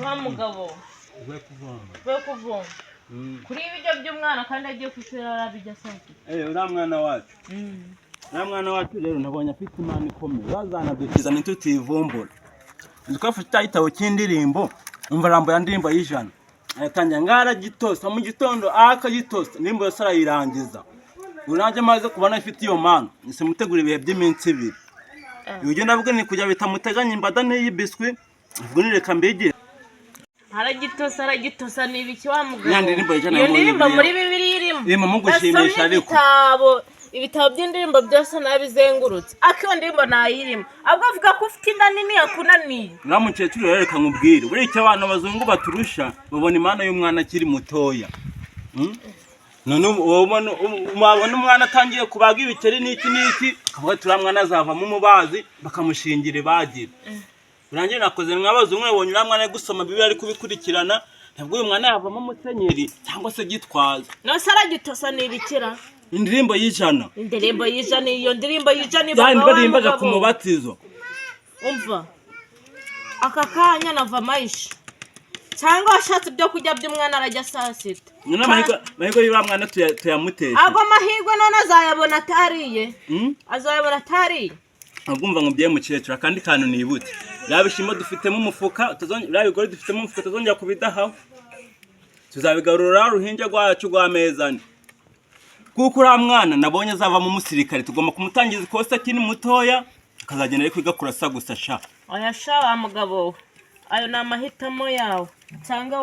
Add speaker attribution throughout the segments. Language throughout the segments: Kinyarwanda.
Speaker 1: Wa mugabo
Speaker 2: Uvuye kuvoma.
Speaker 1: We kuvoma kuri ibiryo by'umwana kandi agiye ku ishuri arabijya saa sita.
Speaker 2: Uriya mwana wacu, uriya mwana wacu rero nabonye afite impano ikomeye, bazanadukiza ntitutivumbura. Twafashe cya gitabo cy'indirimbo, umva arambuye indirimbo y'ijana, aratangira ngaho aragitosa mu gitondo, akagitosa indirimbo yose arayirangiza. Ubu nanjye maze kubona ifite iyo mpano, nise mutegura ibihe by'iminsi 2. Ibyo ndavuga ni kujya bitamuteganya imbada n'iyi biswi, ubwo ni reka mbigire.
Speaker 1: Aragitosa, aragitosa, ni ibiki wa mugabo?
Speaker 2: Ya ndirimbo y'ijana
Speaker 1: Iyo
Speaker 2: yo muri
Speaker 1: ndirimbo
Speaker 2: Bibiliya.
Speaker 1: Muri Bibiliya irimo.
Speaker 2: Irimo mu gushimisha.
Speaker 1: Nasomye
Speaker 2: Ariko
Speaker 1: ibitabo by'indirimbo byose nabizengurutse, ariko iyo ndirimbo ntayirimo, ahubwo avuga ko ufite inda nini yakunaniye.
Speaker 2: Uriya mukecuru rero, reka nkubwire, buriya icyo abantu abazungu baturusha, babona impano y'umwana akiri mutoya. None ubu wabona umwana atangiye kubaga ibikeri n'iki n'iki, akavuga ati uriya mwana azavamo umubazi, bakamushingira ibagiro. Urangiye nakoze mwabazungu, nabonye uriya mwana ari gusoma Bibiliya, ari kubikurikirana, ntabwo uyu mwana yavamo musenyeri cyangwa se Gitwaza.
Speaker 1: Nose aragitosa ni ibikira?
Speaker 2: Indirimbo y'ijana.
Speaker 1: Indirimbo y'ijana, iyo ndirimbo y'ijana
Speaker 2: Yani
Speaker 1: ivuga wa
Speaker 2: baririmbaga ku
Speaker 1: mugabo.
Speaker 2: mubatizo.
Speaker 1: Umva, aka kanya nava mayisha, cyangwa washatse ibyo kurya by'umwana arajya saa sita.
Speaker 2: None amahirwe y'uriya mwana tuyamuteshe?
Speaker 1: Ago mahirwe none azayabona atariye? Azayabona atariye?
Speaker 2: Ntabwo ngo mubyeyi mukecuru, akandi kantu nibutse, biriya bishyimbo dufitemo umufuka, biriya bigori dufitemo umufuka, tutazongera kubidahaho, tuzabigarura uruhinja rwacu rw'amezi 4, kuko uriya mwana nabonye azavamo umusirikare. Tugomba kumutangiza ikosi akiri mutoya, akazagenda ari kwiga kurasa gusa sha.
Speaker 1: Oya sha wa mugabo we, ayo ni amahitamo yawe, cyangwa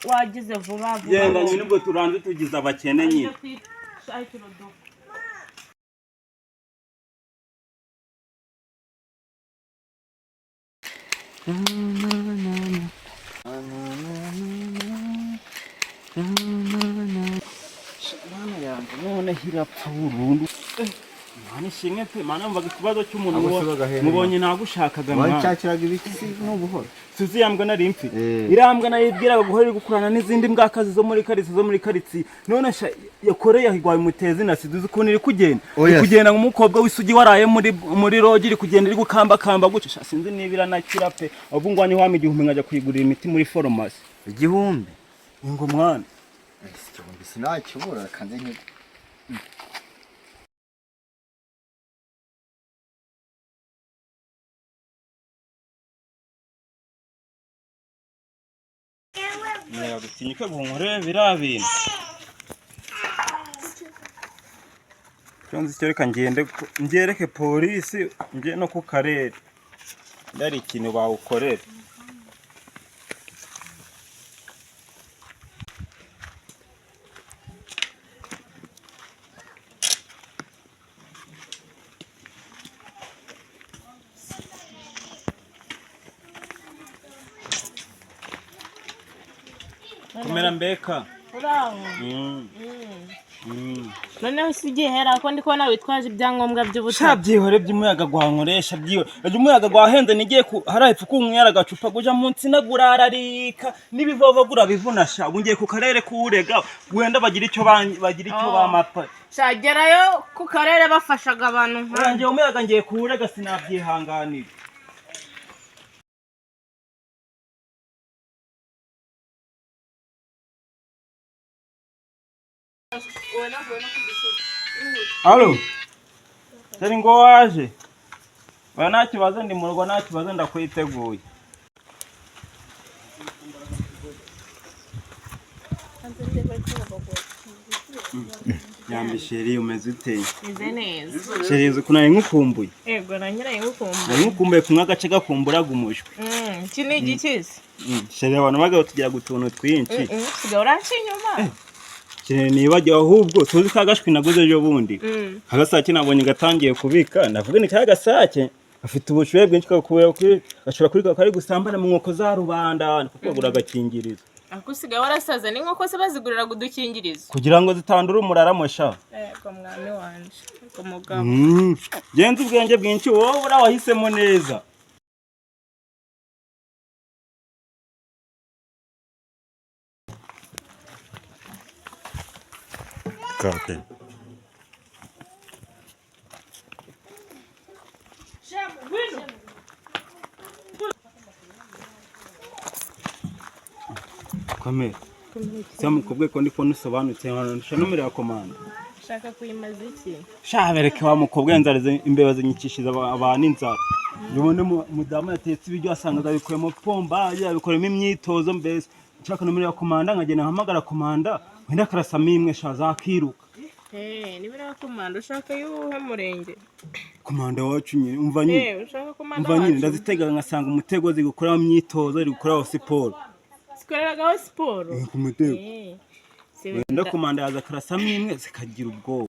Speaker 1: wagize vuba vuba.
Speaker 2: Genda nyine, ubwo turanze tugize abakene nyine. Mana yanjye, noneho irapfa burundu. Mana ishimwe pe, mana, numvaga ikibazo cy'umuntu
Speaker 3: Abo se bagahera.
Speaker 2: mubonye nagushakaga mwana.
Speaker 3: Wanshakiraga ibiki si n'ubuhoro?
Speaker 2: Suzi, ya mbwa nari mfite,
Speaker 3: Eh.
Speaker 2: iriya mbwa nayibwiraga guhora iri gukurana n'izindi mbwakazi zo muri karitsiye, zo muri karitsiye. None sha yakoreye ahigwaye umutezi na sida, uzi ukuntu iri kugenda?
Speaker 3: Oya.
Speaker 2: Iri kugenda nk'umukobwa w'isugi waraye muri rogi, iri kugenda iri gukambakamba gutyo. Sha sinzi niba iranakira pe, ahubwo ngwanye wampa 1000 nkajya kuyigurira imiti muri farumasi.
Speaker 3: 1000?
Speaker 2: Ngo mwana.
Speaker 3: 1000 sinakibura, kanze nkigo.
Speaker 2: Gutinyuka ngo nkorere biriya bintu. Icyo nzi cyo, reka ngende ngereke polisi, nge no ku karere, ndari ikintu bawukorera. Komera mbeka.
Speaker 1: Uraho. Noneho si igihera ko ndi kubona witwaje ibyangombwa
Speaker 2: Sha
Speaker 1: by'ubutaka?
Speaker 2: Byihore by'umuyaga gwankoresha, byihore. Ejo umuyaga gwahenze, nigiye ku hariya hepfo kunywera agacupa, guja munsi nagurararika n'ibivovo gurabivuna sha. Ubu ngiye ku karere kuwurega, wenda bagira icyo bagira icyo
Speaker 1: Oh.
Speaker 2: bamapa.
Speaker 1: Shagerayo ku karere bafashaga abantu nka
Speaker 2: Urangiye umuyaga ngiye kuwurega, sinabyihanganira. Alo. Dore ngo waje. Oya nta kibazo, ndi mu rugo, nta kibazo, ndakwiteguye. Yambi chérie, umeze ute?
Speaker 1: Meze neza.
Speaker 2: Chérie, uzi ukuntu nari nkukumbuye?
Speaker 1: Yego, na nyirayo ngukumbuye.
Speaker 2: Nari nkukumbuye kumwe agace gakumburaga umushwi.
Speaker 1: Iki ni igikizi?
Speaker 2: Chérie, abantu bagabo tugiraga utuntu twinshi.
Speaker 1: Usigaye uranca inyuma.
Speaker 2: Chérie, nibagiwe ahubwo, tuzi ka gashwi naguze ejo bundi. Agasake nabonye gatangiye kubika, ndavuga ni ka gasake gafite ubushuhe bwinshi, kakubera gashobora kurika kari gusambana mu nkoko za rubanda, niko kagura agakingirizo.
Speaker 1: Ako usigaye warasaze, n'inkoko se baziguriraga udukingirizo?
Speaker 2: Kugira ngo zitandura umuraramo sha.
Speaker 1: Yego mwami wanje, yego mugabo.
Speaker 2: Genza ubwenge bwinshi wowe, uriya wahisemo neza.
Speaker 4: Kate.
Speaker 2: Kamera se mukobwa, ko ndi kubona usobanutse, nshaka nomero ya komanda.
Speaker 1: Ushaka kuyimaza iki?
Speaker 2: Sha, bereke wa mukobwa, inzara imbeba zinyikishije abantu inzara. Ubone umudamu yatetse ibiryo, asanga yabikuyemo pombaye, yabikoremo imyitozo. Mbese nshaka nomero ya komanda, nkagenda nkahamagara komanda, wenda akarasamo imwe sha, zakiruka.
Speaker 1: Eh, niba uri komanda, ushaka y'uwuhe murenge?
Speaker 2: Komanda wacu nyine, umva nyine.
Speaker 1: Eh, ushaka komanda
Speaker 2: Umva nyine.
Speaker 1: wacu?
Speaker 2: Ndazitega ngasanga umutego ziri gukoramo imyitozo, ziri gukoraho siporo.
Speaker 1: Zikoreragaho siporo?
Speaker 2: Ku mutego.
Speaker 1: Eh, si
Speaker 2: Wenda komanda yaza akarasamo imwe, zikagira ubwoba.